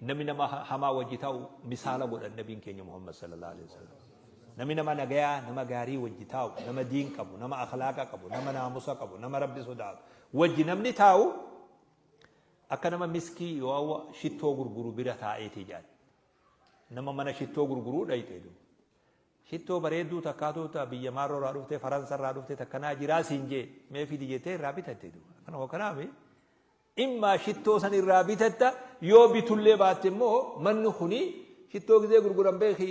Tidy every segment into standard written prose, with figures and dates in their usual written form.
Namni nama hamaa wajji taa'u misaala godhan nabiin keenya Muhammad sallallahu alaihi wasallam. Namni nama nagayaa, nama gaarii wajji taa'u, nama diin qabu, nama akhlaaqa qabu, nama naamusa qabu, nama Rabbi sodaatu wajji namni taa'u akka nama miskii yoo shittoo gurguru bira taa'eeti jedhan. Nama mana shittoo gurguruu dhayxe duuba. Shittoo bareedduu takkaatu ta biyya maarroo irraa dhuftee Faransa irraa dhuftee takkanaa jiraa siin jee mee fidi jettee irraa bitatte duuba. Akkanuma kanaami Immaa shittoo san irraa bitatta, yoo bitullee baatte immoo manni kuni shittoo gizee gurguran beeki,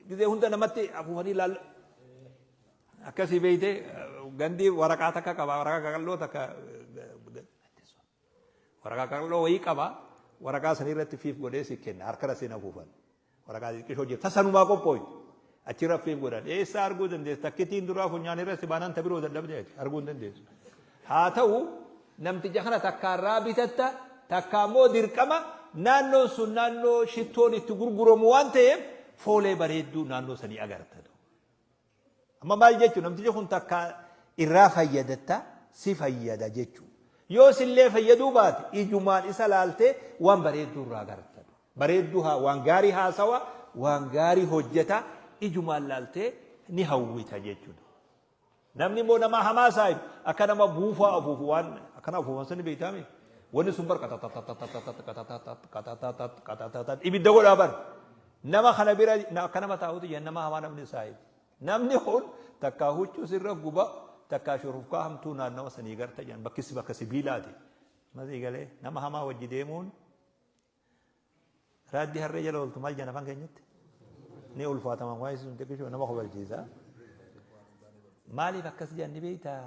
gizee hunda namatti afuufanii laal akkasii beeyte. Gandi waraqaa takka qaba, waraqaa qaqalloo takka, waraqaa qaqalloo wayii qaba. Waraqaa san irratti fiif godhee si kenna, harkara siin afuufan. Waraqaa xixiqqishoo jirta sanumaa qophooyte achirra fiif godhan. Eessaa arguu dandeessa? Takkitiin duraa funyaan irra si baanaan ta biroo dadhabde ati arguu hin dandeessu. Haa ta'u, namticha kana takkaarraa bitatta, takkaa immoo dirqama naannoon sun naannoo shittoon itti gurguramu waan ta'eef foolee bareedduu naannoo sanii agarta. Amma maal jechuun, namtichi kun takka irraa fayyadatta, si fayyada jechuu. Yoo sillee fayyaduu baate ijumaan isa laaltee waan bareedduu irraa agarta. Bareedduu haa waan gaarii haasawa, waan gaarii hojjeta, ijumaan laaltee ni hawwita jechuudha. Namni immoo nama hamaa saahibu akka nama buufaa afuufu, waan akkana afuufan sani beektaami. Wanni sun bar qatatatatatat qatatatat qatatatat qatatatat ibidda godhaa bar. Nama kana bira akka nama taa'utu jenna nama hamaa namni saahibu. Namni kun takkaa huccuu sirra guba, takkaa shurufkaa hamtuu naannawa sanii garta jedhan, bakkisi bakka sibiilaati. Masii galee nama hamaa wajji deemuun raaddii harree jala ooltu maal jedhan afaan keenyatti? Ni ulfaatama, waan sun xiqqishoo nama kofalchiisa. Maaliif akkas jedhan ni beektaa?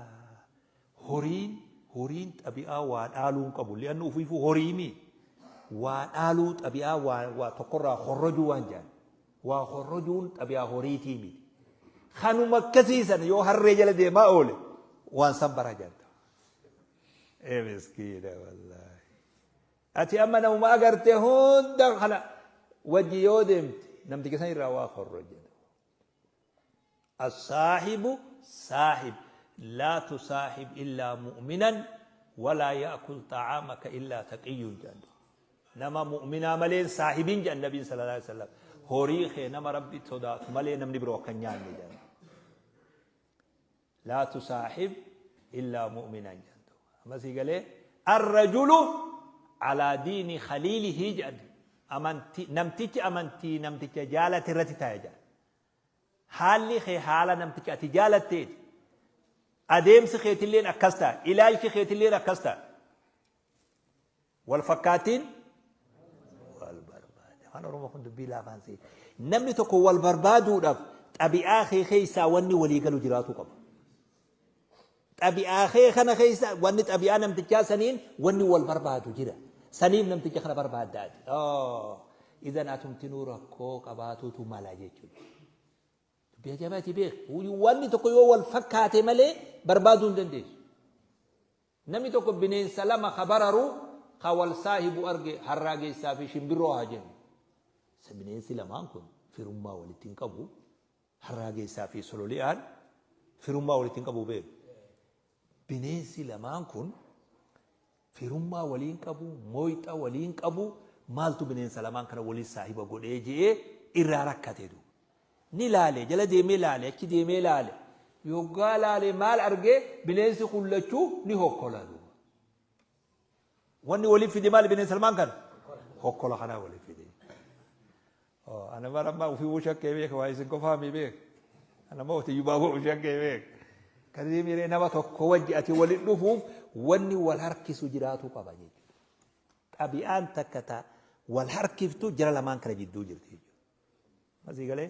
Horiin xabi'aa waa dhaaluu hin qabu. Li'annu ufiifuu horiimi. Waa dhaaluu xabi'aa waa tokkorraa horrojuu waan jedhan. Waa horrojuun xabi'aa horiitii miti. Kanuma akkasii sana yoo harree jala deemaa oole waan san bara jedhan. Ee miskiina wallaahi. Ati amma namuma agarte hunda kana wajji yoo deemte namticha san irraa waa horroja. As-saahibu saahib, laa tusaahib illaa mu'minan, walaa ya'kul xa'aamaka illaa taqiyyun jedhan. Nama mu'minaa malee hin saahibin jedhan Nabiin sallallahu alaihi wasallam. Horii kee nama Rabbi sodaatu malee namni biroo akka hin nyaanne jedhan. Laa tusaahib illaa mu'minan jedhan. Amma sii galee, arrajulu alaa diini khaliilihi jedhan. Amantii namtichi amantii namticha jaalate irratti taa'e jedhan. Haalli kee haala namticha ati jaalatteeti. Adeemsi keetilleen akkas ta'a. Ilaalchi keetilleen akkas ta'a. Wal fakkaattiin wal barbaade. Afaan Oromoo kun dubbii laafaan see. Namni tokko wal barbaaduudhaaf xabi'aa kee keessaa wanni walii galu jiraatuu qaba. Xabi'aa kee kana keessa wanni xabi'aa namtichaa saniin wanni wal barbaadu jira. Saniif namticha kana barbaaddaati. Idan atumtinuu rakkoo qabaatuutu mala jechuudha. Dubbii ajaa'ibaati beek. Wanni tokko yoo wal fakkaate malee barbaaduu hin dandeessu. Namni tokko bineensa lama ka bararu ka wal saahibu arge, harraagessaa fi shimbirroo haa jennu. Isa bineensi lamaan kun firummaa walitti hin qabu. Harraagessaa fi sololi'aan firummaa walitti hin qabu beeku. Bineensi lamaan kun firummaa waliin qabu, mooyxa waliin qabu, maaltu bineensa lamaan kana waliin saahiba godhee je'ee irraa rakkate duuba. Ni laale, jala deemee laale, achi deemee laale. Yoggaa laale maal argee? Bineensi kun lachuu ni hokkola duuba. Wanni waliif fide maali bineensa lamaan kana? Hokkola kanaa waliif fide. Ana bara ammaa ofii shakkee beeka, waa isin qofaa mi beeka. Ana immoo otiyyuu baaboo shakkee beeka. Kan deemiree nama tokko wajji ati waliin dhufuuf wanni wal harkisu jiraatu qaba jechuudha. Xabi'aan takka ta wal harkiftu jara lamaan kana jidduu jirti jechuudha. Masii galee?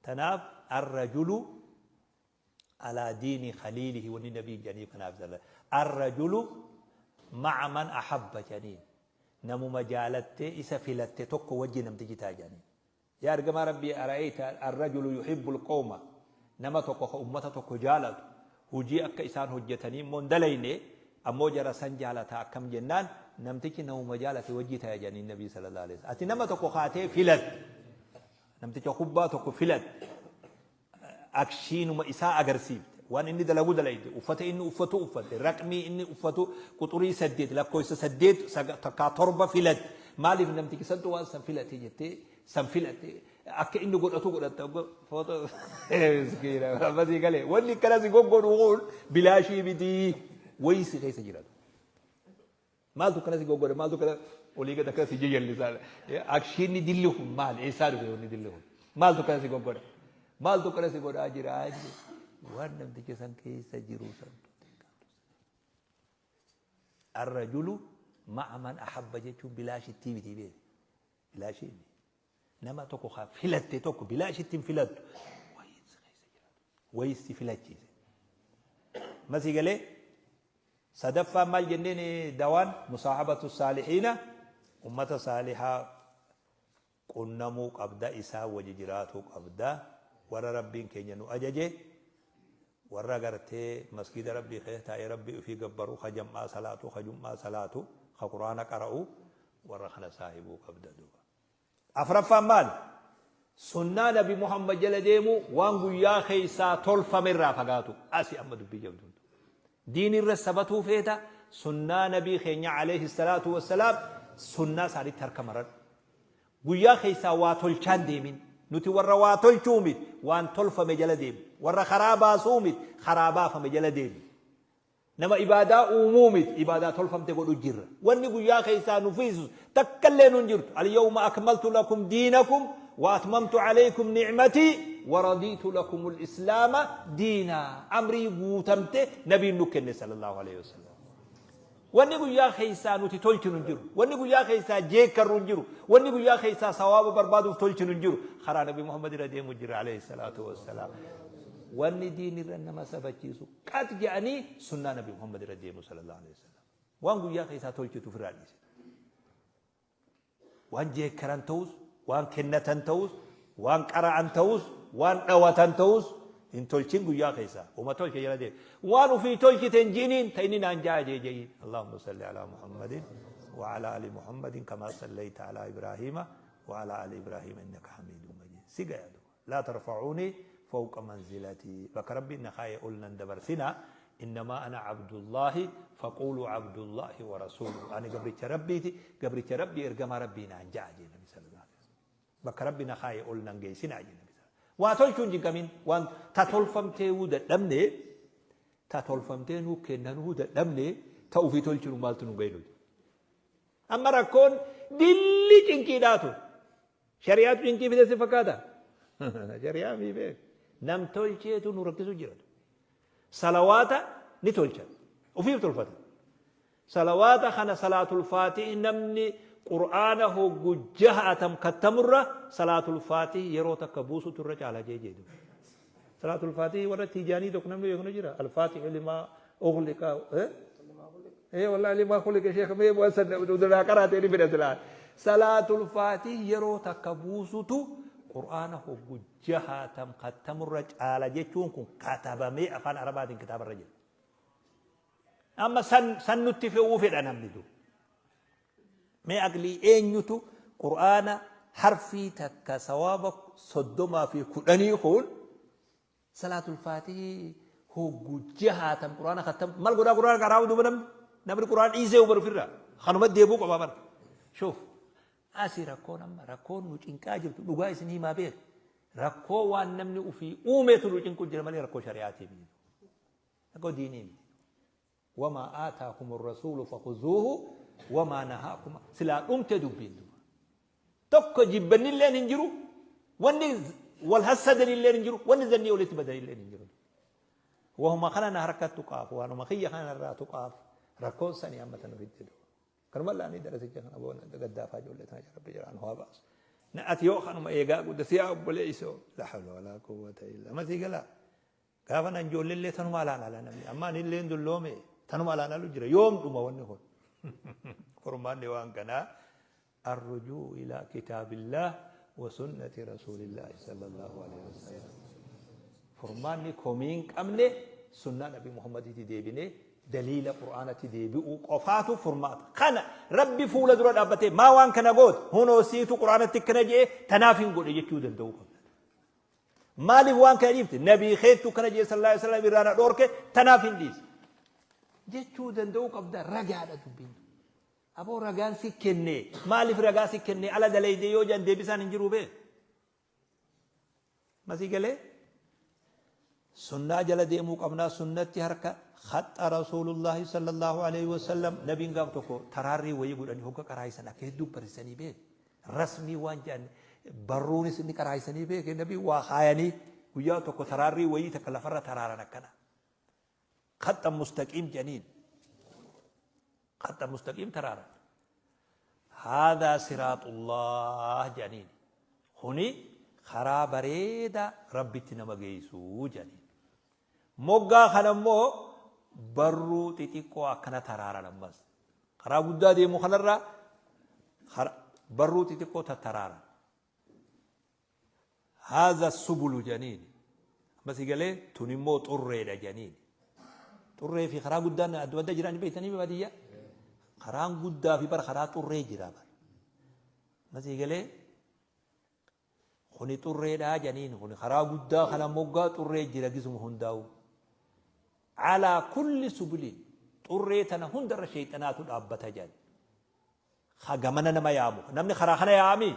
Tanaaf arrajulu alaa diini khaliilihi wanni nabiin jedhaniif kanaaf jala. Arrajulu ma'a man ahabba jedhaniin. Namuma jaalattee isa filatte tokko wajji namtichi ta'a jedhaniin. Yaa ergamaa Rabbii, ara'ayta arrajulu yuhibbul qawma, nama tokko ka ummata tokko jaalatu, hujii akka isaan hojjatanii immoo hin dalayne, ammoo jara san jaalata akkam jennaan, namtichi namuma jaalate wajji taya jedhaniin nabii sallallahu alaihi wasallam. Ati nama tokko kaatee filatte, namticha kubbaa tokko filatte, akshiinuma isaa agarsiifte, waan inni dalagu dalayde, uffata inni uffatu uffatte, raqmii inni uffatu quxurii 8, lakkoofsa 8 takkaa 7 filatte. Maaliif namtichi santu waan san filate jettee san filate akka inni godhatu godhatta footoo miskiina ammasii galee wanni akkana si goggodhu kun bilaashii mitii wayii si keessa jiratu. Maaltu akkana si goggodha maaltu akkana olii gad akkana si jajallisaa akshiinni dilli kun maal eessaa dhufe wanni dilli kun maaltu akkana si goggodha maaltu akkana si godhaa jira waan namticha san keessa jiru santu. Arrajulu ma'a man ahabba jechuun bilaashittii miti beeki. Bilaashii miti. Nama tokko kan filatte tokko bilaashitti hin filattu. Wayii si keessa jiraatu. Wayii si filachiise. Masii galee sadaffaan maal jenneen dawaan musaahabatu saalihiina ummata saalihaa qunnamuu qabda isaan wajji jiraatuu qabda warra Rabbiin keenya nu ajaje warra gartee masgiida Rabbii keessa taa'ee Rabbii ufii gabbaru ka jam'aa salaatu ka jum'aa salaatu ka qur'aana qara'u warra kana saahibuu qabda duuba. Afraffaan maal? Sunnaa Nabi Muhammad jala deemu waan guyyaa keessaa tolfame irraa fagaatu. Asi amma dubbii jabduun. Diin irra sabatuu feeta sunnaa Nabii keenya alayhi salaatu wassalaam sunnaa isaanitti harka maradhu. Guyyaa keessaa waa tolchaan deemin. Nuti warra waa tolchuu miti waan tolfame jala deemu. Warra karaa baasuu miti karaa baafame jala deemu. Nama ibaadaa uumuu miti ibaadaa tolfamte godhu jirra. Wanni guyyaa keessaa nu fiisu takkallee nun jirtu. Al-yawma akmaltu lakum diinakum wa atmamtu alaykum ni'matii wa radiitu lakum al-islaama diinaa. Amrii guutamte nabiin nu kenne sallallahu alayhi wasallam. Wanni guyyaa keessaa nuti tolchinu hin jiru. Wanni guyyaa keessaa jeekkarru hin jiru. Wanni guyyaa keessaa sawaaba barbaaduuf tolchinu hin jiru. Karaa Nabi Muhammad irra deemu jira alayhi salaatu wassalaam. Wanni diin irra nama sabachiisu qat jedhanii sunnaa Nabi Muhammad irra deemu sallallahu alayhi wasallam. Waan guyyaa keessaa tolchitu ofirraa dhiise. Waan jeekkaran ta'us, waan kennatan ta'us, waan qara'an ta'us, waan dhawatan ta'us hin tolchin guyyaa keessaa. Uma tolche jala deema. Waan ufii tolchite hin ji'iniin ta inni naan ja'a jee je'iin. Allahumma salli alaa Muhammadin wa alaa ali Muhammadin kamaa sallayta alaa Ibraahiima wa alaa ali Ibraahiima innaka hamiidun majiid. Si gaya duuba. Laa tarfa'uunii fawqa manzilatii bakka Rabbiin na kaaye ol nan dabarsinaa innamaa ana abdullaahi faquuluu abdullaahi wa rasuuluhu ani gabricha Rabbiiti gabricha Rabbii ergamaa Rabbii naan ja'a jee nabi sallallahu alaihi wasallam bakka Rabbi na kaaye ol nan geessinaa jee nabi sallallahu waa tolchuu hin jinqamin waan ta tolfamteewuu dadhabne ta tolfamtee nuu kennanuu dadhabne ta ufii tolchinu maaltu nu ga'e nuti amma rakkoon dilli cinqiidhaatu Shari'aatu cinqii fide si fakkaata? Shari'aa mii beek. Nam tolcheetu nu rakkisu jira. Salawaata ni tolcha. Ofiif tolfata. Salawaata kana salaatul faatih namni qur'aana hoggu jaha atam kattamurra salaatul faatih yeroo takka buusutu irra caala jee jedhu. Salaatul faatih warra tiijaanii tokko namni beeknu jira. Al-faatih limaa ughliqa. Eh? Ee wallahi limaa khuliqa sheekh mee waan san duraa qaraatee ni fedha silaa. Salaatul faatih yeroo takka buusutu qur'aana hoggu jahaatam kattamurra caala jechuun kun katabamee afaan arabaatiin kitaabarra jira. Amma san san nutti fe'uu fedha namni du. Mee aqlii eenyutu qur'aana harfii takka sawaaba 30 fi 10 kun Salaatul faatihii hoggu jahaatam quraana kattam mal godhaa quraana qaraa'u duuba namni namni quraana dhiisee hubar ofirraa kanuma deebuu qaba bara shuuf asii rakkoon amma rakkoon nu cinqaa jirtu dhugaa isin himaa beek rakkoo waan namni ufii uumeetu nu cinqu jira malee rakkoo shari'aatii miti rakkoo diinii miti wamaa aataakum rasuulu fakuzuuhu wamaa nahaakum silaa dhumte dubbiin duuba Tokko jibbannilleen hin jiru, wanni wal hassadanilleen hin jiru, wanni zannii walitti badanilleen hin jiru. Wahuma kana na harka tuqaaf, waanuma kiyya kana irraa tuqaaf, rakkoon sanii amma tana fidde duuba. Kanuma laanii darasicha kana boona gaddaafaa ijoollee tana rabbi jiraan waa baasu. Na ati yoo kanuma eegaa guddasi yaa obboleessoo la hawla walaa quwwata illa masii galaa. Gaafa nan ijoolleellee tanuma alaan ala namni amma anillee dulloome tanuma alaan alu jira yoom dhuma wanni kun. Furmaanni waan kanaa arrujuu ilaa kitaabillaah wa sunnati rasuulillaahi sallallahu alaihi wasallam. Furmaanni komii hin qabne sunnaa nabi Muhammaditti deebinee daliila qur'aanatti deebi'uu qofaatu furmaata. Kana rabbi fuula dura dhaabbatee maa waan kana goote hunoo siitu qur'aanatti akkana jedhee tanaaf hin godhe jechuu danda'uu qabna. Maaliif waan kana dhiifte? Nabii keettu kana jee sallallahu alaihi wasallam irraa na dhoorke tanaaf hin dhiise. Jechuu danda'uu qabda ragaadha dubbiin. Aboo ragaan si kenne maaliif ragaa si kenne ala dalaydee yoo jedhan deebisaan hin jiru bee. Masii galee sunnaa jala deemuu qabnaa sunnatti harka khaxxa rasuulullaahi sallallahu alaihi wasallam nabiin gaaf tokko taraarrii wayii godhanii hogga qaraayisan akka hedduu barsiisanii beek rasmii waan jedhan barruunis inni qaraayisanii beeke nabiin waa kaayanii guyyaa tokko taraarrii wayii takka lafarra taraaran akkana khaxxa mustaqiim jedhaniin khaxxa mustaqiim taraaran haadhaa siraaxullah jedhaniin kuni karaa bareeda rabbitti nama geessuu jedhaniin moggaa kana immoo barruu xixiqqoo akkana taraaran ammas karaa guddaa deemu kanarra barruu xixiqqoo tattaraaran haadha subulu jedhaniin ammas galee tun immoo xurreedha jedhaniin xurree fi karaa guddaan adda adda jiran beektanii baadiyyaa karaan guddaa fi bara karaa xurree jira bara ammas galee kuni xurreedhaa jedhaniin kuni karaa guddaa kana moggaa xurree jira gisuma hundaa'u calaa kulli subuliin xurree tana hundarra sheexanaatu dhaabbata jedhan gamana nama yaamu namni karaa kana yaami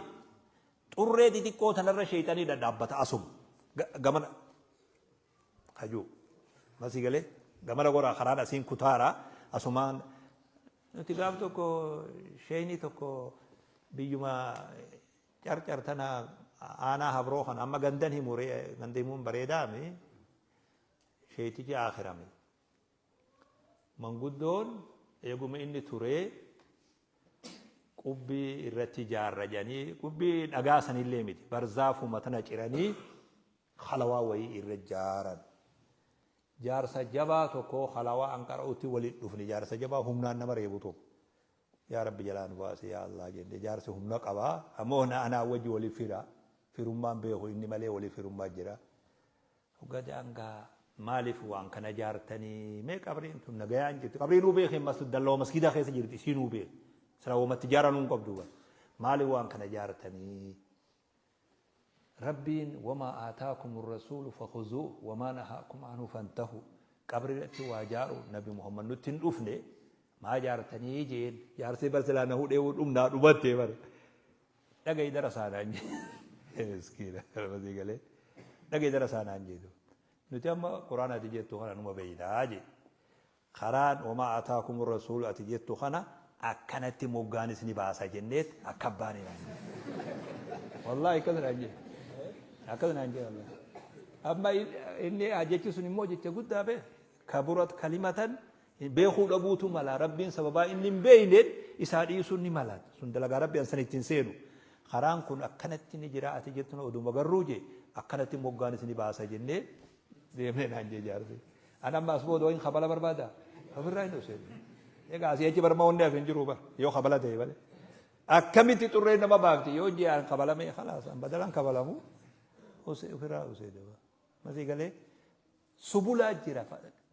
xurree xixiqqoo tanarra sheexanii dhadhaabbata asuma gamana hajuu masii galee gamana goraa karaan asiin kutaara asumaan nuti gaaf tokko sheeyni tokko biyyuma carcar tana aanaa habroo kana amma gandan himu ganda himuun bareedaami sheeytichi aakhirame manguddoon eeguma inni turee qubbii irratti ijaarra jedhanii qubbii dhagaa sanillee miti barzaafuma tana ciranii halawaa wayii irra ijaaran. Jaarsa jabaa tokko halawaa an qara'utti waliin dhufne jaarsa jabaa humnaan nama reebu tokko. Yaa Rabbi jalaa nu baase yaa Allah jenne jaarsi humna qabaa ammoo anaa wajji waliif fira firummaan beeku inni malee waliif firummaa jira. Hoggaa jaangaa maaliif waan kana jaartanii mee qabriin tun nagayaan jirti qabriin nuu beekee dalloo maskiidaa keessa jirti isii nuu beeku sila wamatti jaaranuu hin qabdu maaliif waan kana jaartanii rabbiin wamaa aataakum rasuulu fakhuzuu wamaa nahaakum anhu fantahu qabri irratti waa jaaru nabi Muhammad nutti hin dhufne maa jaartanii jeen jaarsee bar silaa na hudhee dhumnaa dhumattee bar dhagayi darasaa naan jee miskiina masii galee dhagayi darasaa naan jeetu nuti amma quraana ati jettu kana numa beeynaa jee karaan wamaa aataakum rasuulu ati jettu kana akkanatti moggaanis ni baasa jenneet akka baane naan jee wallaahi akkas naan jee akkas naan jee wallaahi amma inni jechi sun immoo jecha guddaa bee kaburat kalimatan beekuu dhabuutu mala rabbiin sababaa inni hin beeyneen isaa dhiisuun ni mala sun dalagaa rabbi an san ittiin seenu karaan kun akkanatti ni jira ati jettu oduma garruu jee akkanatti moggaanis ni baasa jennee deemnee naan jee jaarsi an amma as booda wayin kabala barbaada ofirraa hin dhufseen egaa asii achi barma wanni hafe hin jiru bar yoo kabala ta'e malee akkamitti xurree nama baafti yoo jee an kabalame khalaas an badalaan kabalamu ofirraa usee daba masii galee subulaa jira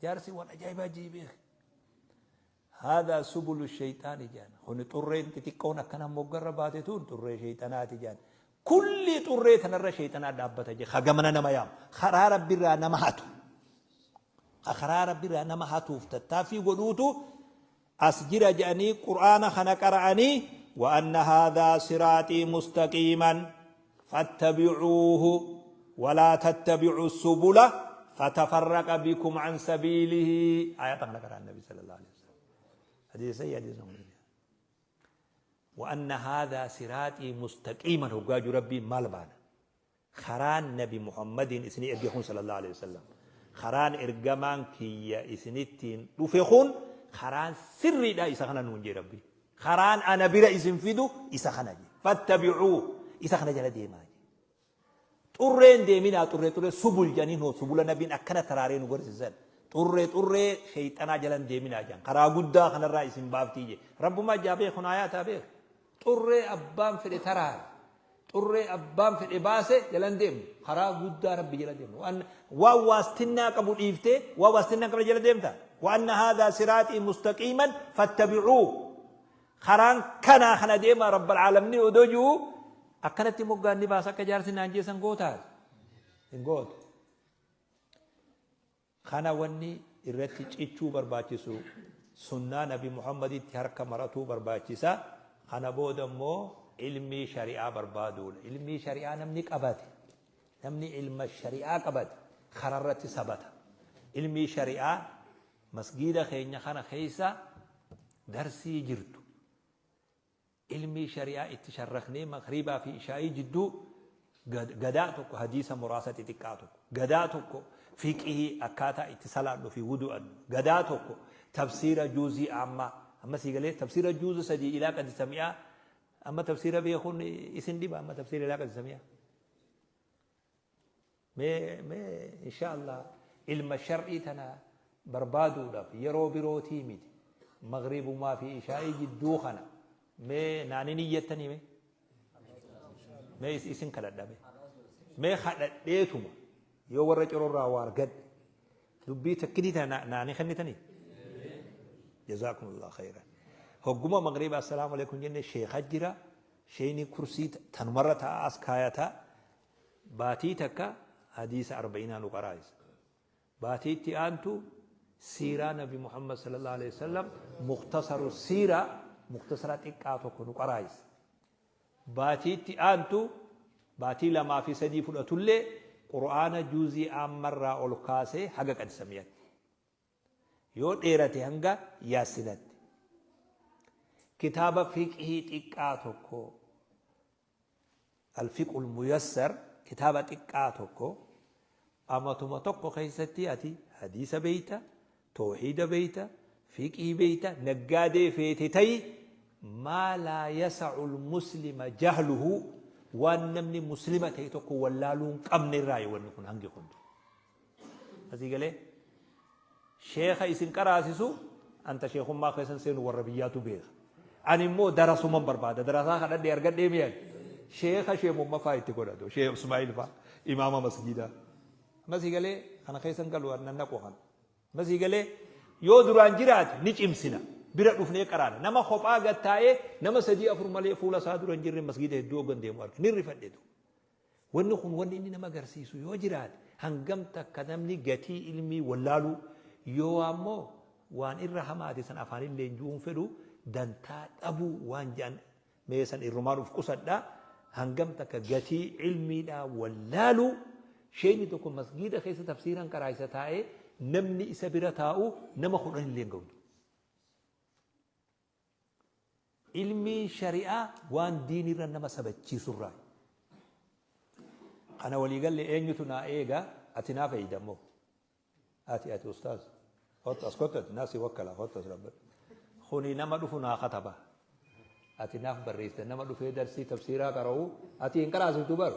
jaarsi waan ajaa'ibaa jee beek هذا سبل الشيطان جان هن طرين تتكون أكنا مقرة باتتون طري شيطانات جان كل طري تنرى شيطانات دابتا جي خجمنا نما يام خرار برا نما هاتو خرار برا نما هاتو تتافي قدوتو أسجر جاني قرآن خنا قرأني وأن هذا صراطي مستقيما فاتبعوه ولا تتبعوا السبل فتفرق بكم عن سبيله آيات خنا قرأ النبي صلى الله عليه وسلم حديث سيء حديث وأن هذا صراطي مستقيما هو ربي مالبانا خران نبي محمد إسني إرجخون صلى الله عليه وسلم خران إرجمان كي إسنتين رفخون خران سري لا إسخنا نونجي ربي خران أنا برا إسن فيدو إسخنا جي فاتبعوه إسخنا جل ديما xurreen deeminaa xurree xurree subul jedhaniin hoo subula nabiin akkana taraaree nu gorsisan xurree xurree sheeyxanaa jalan deeminaa jedhan karaa guddaa kanarraa isin baaftii je rabbumaa jaa beekun ayaataa beek xurree abbaan fedhe taraare xurree abbaan fedhe baase jalan deemnu karaa guddaa rabbi jala deemnu waan waastinnaa qabu dhiiftee waan waastinnaa qabne jala deemta وأن هذا صراطي مستقيما فاتبعوه خران كنا خنا ديما رب العالمين ودوجو akkanatti moggaan ni baasa akka jaarsi naan jeessan gootaas hin gootu. Kana wanni irratti cichuu barbaachisu Sunnaa Nabi Muhammaditti harka maratuu barbaachisa. Kana booda immoo ilmii shari'aa barbaaduudha. Ilmii shari'aa namni qabate, namni ilma shari'aa qabate kararratti sabata. Ilmii shari'aa masgiida keenya kana keessa darsii jirtu. Ilmii shari'aa itti sharraknee magriibaa fi ishaa'ii jidduu gadaa tokko hadiisa muraasa xixiqqaa tokko, gadaa tokko fiqihii akkaataa itti salaannu fi wudu'annu, gadaa tokko tafsiira juuzii ammaa, amma sii galee tafsiira juuza 3 ilaa qad sami'aa, amma tafsiira beekuun isin dhiba, amma tafsiira ilaa qad sami'aa. Mee mee insha Allah ilma shar'ii tana barbaaduudhaaf yeroo birootii miti, magriibumaa fi ishaa'ii jidduu kana mee naani niyyattanii mee mee isin kadhadha, mee mee kadhadheetuma yoo warra cororraa waa argadhe dubbii takkitii tana naani kennitanii. Jazaakumullah khayran. Hogguma magriiba assalaamu alaikum jenne, sheekha jira, sheeyni kursii tanumarra ta'a, as kaayataa baatii takka hadiisa arba'iinaa nu qaraayisa. Baatii itti aantu siiraa Nabi Muhammad sallallahu alaihi wasallam, muktasaru siiraa, muktasara xiqqaa tokko nu qaraayisa. Baatii itti aantu, baatii 2 fi 3 fudhatullee, Qur'aana juuzii aammarraa ol kaasee haga qad samiyatti. Yoo dheerate hanga yaasinatti. Kitaaba fiqhii xiqqaa tokko, Alfiqhul Muyassar, kitaaba xiqqaa tokko amatuma tokko keessatti ati hadiisa beeyta, tawhiida beeyta, fiqhii beeyta, naggaadee feete ta'i, maa laa yasa'ul muslima jahluhu, waan namni muslima ta'e tokko wallaaluu hin qabne irraayi wanni kun hangi kun. Asii galee sheekha isin qaraasisu anta sheekummaa keessan seenu warra biyyaatu beeka. Ani immoo darasuman barbaada. Darasaa kadhadhee argadhee mi'an. Sheekha sheemumma faa itti godhatu. Sheekh Ismaa'il faa imaama masgiidaa. Masii galee kana keessan galu nan naqu kana. Masii galee yoo duraan jiraate ni cimsina. Bira dhufnee qaraana. Nama kophaa gad taa'ee nama 3 4 malee fuula isaa dura hin jirre masgiida hedduu hoggan deemu arge. Ni rifadhetu. Wanni kun wanni inni nama agarsiisu yoo jiraate hangam takka namni gatii ilmii wallaaluu, yoo ammoo waan irra hamaati san afaanillee hin ju'uun fedhu, dantaa dhabuu waan je'an mee san irrumaan uf qusadha, hangam takka gatii ilmiidhaa wallaaluu, sheeyni tokko masgiida keessa tafsiiran qaraaysa taa'ee namni isa bira taa'u nama 10 illee hin ga'u. Ilmiin shari'aa waan diinirra nama sabachiisurraa. Kana walii galle, eenyutu naa eega? Ati naaf eeyda immoo. Ati ustaaz. Kottu as, kottu, ati naa si wakkala, kottu as dhaabbadhu. Kuni nama dhufu naa kataba. Ati naaf barreessita, nama dhufee darsii tafsiiraa qara'u ati hin qaraasiftu bar.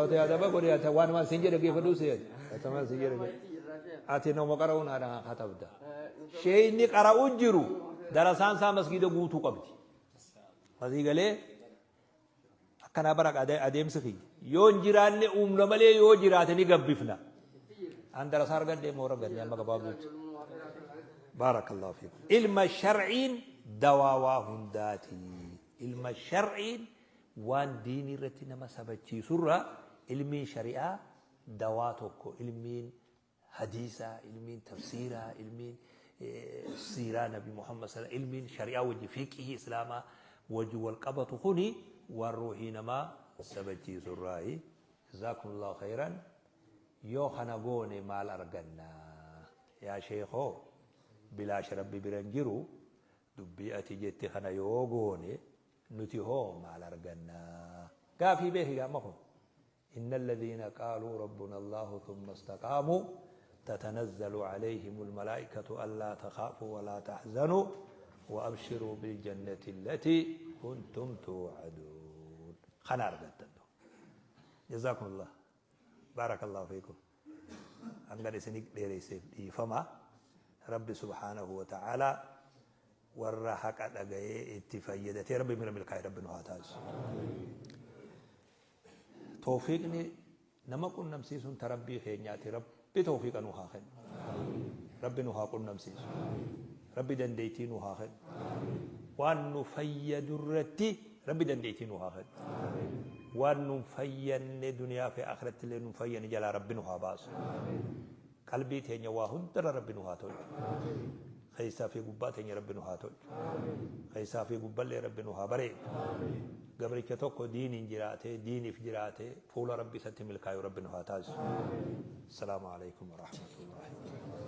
Ati adaba godhi, ati waan waan sin jedhe geeffadhuu si ati. Ati waan sin jedhe. Ati nama qara'u naa katabda. Sheeyni qara'u jiru darasaan isaa masgiida guutuu qabdi. Asii galee akkanaa bara adeemsi kiyya. Yoo hin jiraanne uumna malee, yoo jiraate ni gabbifna. An darasaa argadhee moo argadhe amma gabaabduutti. Baarakallahu fiikum. Ilma shar'iin dawaa waa hundaati. Ilma shar'iin waan diinii irratti nama sabachiisurra ilmiin shari'aa dawaa tokko, ilmiin hadiisaa, ilmiin tafsiiraa, ilmiin siiraa Nabi Muhammad sallallahu ilmiin shari'aa wajji fiqhii islaamaa wajji wal qabatu kuni waan ruuhii namaa sabachiisurraayi. Jazaakumullahu khayran. Yoo kana goone maal arganna? Yaa sheekoo, bilaash Rabbi bira hin jiru, dubbii ati jette kana yoo goone nuti hoo maal arganna? Gaafii beeki amma kun. إن الذين قالوا ربنا الله ثم استقاموا تتنزل عليهم الملائكة ألا تخافوا ولا تحزنوا وأبشروا بالجنة التي كنتم توعدون. خنا أرغتن. جزاكم الله، بارك الله فيكم. Hangan isin dheereyseef dhiifama. Rabbi subhaanahu wa ta'ala warra haqa dhagayee itti fayyadatee Rabbi bira milkaa'e Rabbi nu haa taasisu. Tawfiiqni nama qunnamsiisuun ta Rabbii keenyaati. Rabbi tawfiiqa nu haa kennu. Rabbi nu haa qunnamsiisu. Rabbi dandeettii nu haa kennu. Waan nu fayyadu irratti Rabbi dandeettii nu haa kennu. Waan nu fayyanne duniyaa fi akhiratti illee nu fayyanne jalaa Rabbi nu haa baasu. Qalbii teenya waa hundarra Rabbi nu haa tolchu. Keessaa fi gubbaa teenya Rabbi nu haa tolchu. Keessaa fi gubballee Rabbi nu haa bareechu. Gabricha tokko diiniin jiraatee diiniif jiraatee fuula Rabbi isatti milkaayu Rabbi nu haa taasisu. Assalaamu alaikum warahmatullahi.